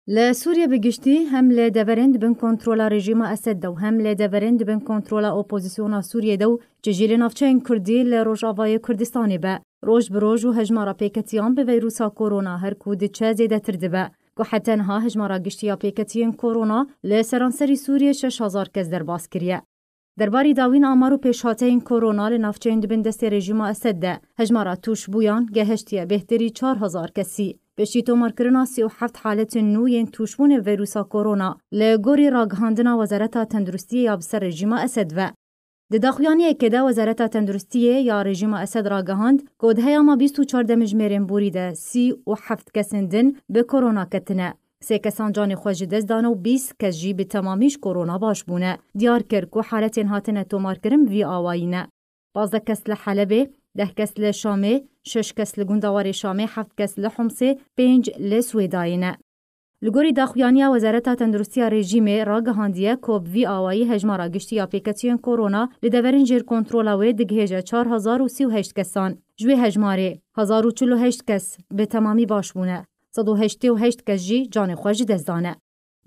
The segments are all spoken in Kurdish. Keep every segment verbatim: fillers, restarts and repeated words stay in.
Li Sûriye bi giştî hem li deverên di bin kontrola rejîma Esed de û hem li deverên di bin kontrola opozisyona Sûriye de û çi jî li navçeyên Kurdî li Rojavayê Kurdistanê be, roj bi roj û hejmara pêketiyan bi veyrusa korona her ku diçe zêdetir dibe, ku heta niha hejmara giştî ya pêketiyên korona li seranserî Sûriye şeş hezar kes derbas kiriye. Derbarî dawîn amar û pêşhateyên korona li navçeyên di bin destê rejîma Esed de, hejmara tûşbûyan gehiştiye bêhtirî çar hezar kesî. Piştî tomarkirina sî û heft haletên nû yên tûşbûnê veyrusa korona, li gorî ragihandina Wezareta Tenduristiyê ya bi ser rejîma Esed ve. Di daxuyaniyekê de Wezareta Tenduristiyê ya rejîma Esed ragihand ku di heyama bîst û çar demjimêrên borî de sî û heft kesên din bi korona ketine. Sê kesan canê xwe ji dest dane û bîst kes jî bi temamî ji korona baş bûne. Diyar kir ku haletên hatine tomarkirin vî awayî ne. Pazdeh kes li Helebê, deh kes li Şamê, şeş kes li gundawarê Şamê, heft kes li Homsê, pênc li Swêdayê ne. Li gorî daxuyaniya Wezareta Tenduristiya rejîmê ragihandiye ku bi vî awayî hejmara giştî ya pêketiyên korona li deverên jêr kontrola wê digihêje çar hezar û sî û heşt kesan. Ji wê hejmarê hezar û çil û heşt kes bi temamî baş bûne. Sed û heştê û heşt kes jî canê xwe ji dest dane.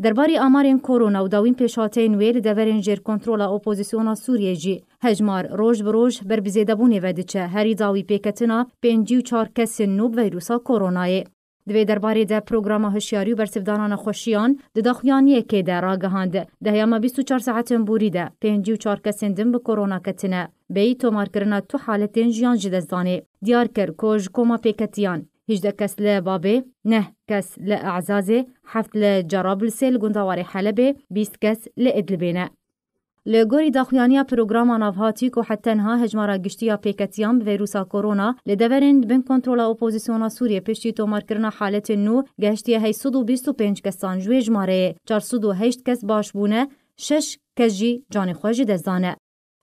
Derbarî amarên korona û dawîn pêşhateyên wê li deverên jêr kontrola opozisyona Sûriyê jî hejmar roj bi roj ber bi zêdebûnê ve diçe, herî dawî pêketina pêncî û çar kesên nû bi veyrusa koronayê. Di vê derbarê de programa hişyarî û bersivdana nexweşiyan di daxuyaniyekê de ragihand, di heyama bîst û çar saetên borî de pêncî û çar kesên din bi korona ketine, bêyî tomarkirina tu haletên jiyan ji dest danê. Diyar kir ku ji koma pêketiyan, hîjdeh kes li Babê, neh kes li Ezazê, heft li Cerablsê li gundawarê Helebê, bîst kes li Idlibê ne. Li gorî daxuyaniya programa navhatî ku heta niha hejmara giştî ya pêketiyan bi veyrusa korona li deverên di bin kontrola opozisyona Sûriyê piştî tomarkirina haletên nû gehiştiye heyt sed û bîst û pênc kesan, ji wê jimareyê çar sed û heşt kes baş bûne, şeş kes jî canê xwe ji dest dane.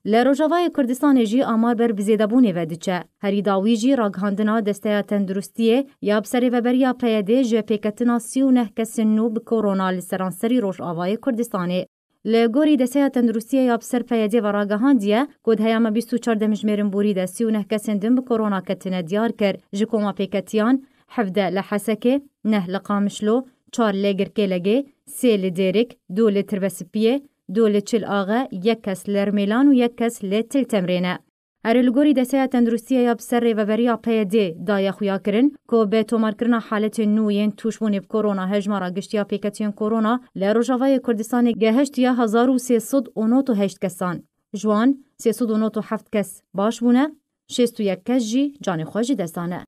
Li Rojavayê Kurdistanê jî amar ber bi zêdebûnê ve diçe. Herî dawî jî ragihandina Desteya Tenduristiyê ya bi ser rêveberiya P Y D'ê ji pêketina sî û neh kesên nû bi korona li seranserî Rojavayê Kurdistanê. Li gorî Desteya Tenduristiyê ya bi ser P Y D'ê ve ragihandiye ku di heyama bîst û çar demjimêrên borî de sî û neh kesên din bi korona ketine diyar kir. Ji koma pêketiyan, hevdeh li Hesekê, neh li Qamişlo, çar li Girkêlegê, sê li Dêrik, du li Tirbesipiyê, du li Çil Axe, yek kes li Rmêlan û yek kes li Til Temrê ne. Erê, li gorî Desteya Tenduristiyê ya bi ser rêveberiya P Y D'ê daye xuyakirin ku bi tomarkirina haletên nû yên tûşbûnê bi korona hejmara giştî ya pêketiyên korona li Rojavayê Kurdistanê gehiştiye hezar û sê sed û nod û heşt kesan. Ji wan sê sed û nod û heft kes baş bûne, şêst û yek kes jî canê xwe ji dest dane.